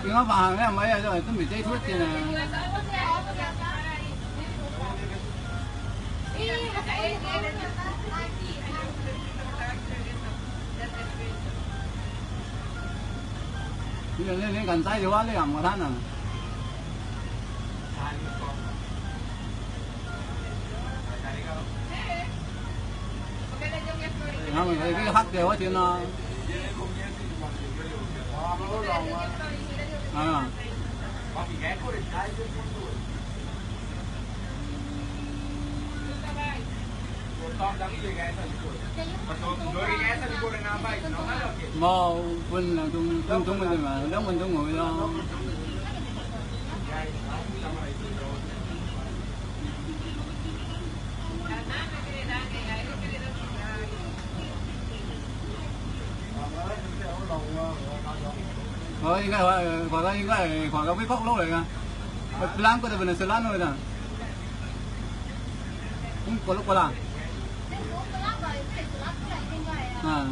見我扮行咧，唔係啊，都係都未擠出嘅啊。你你你近西嘅話，你又唔攤啊？啱咪佢啲黑嘅開始啦。啊。冇分两钟分钟嘅啫嘛，2分钟去咯。我應該話話應該係話個美國佬嚟㗎，blanco de venezolano 㗎。咁過碌過啦。啊。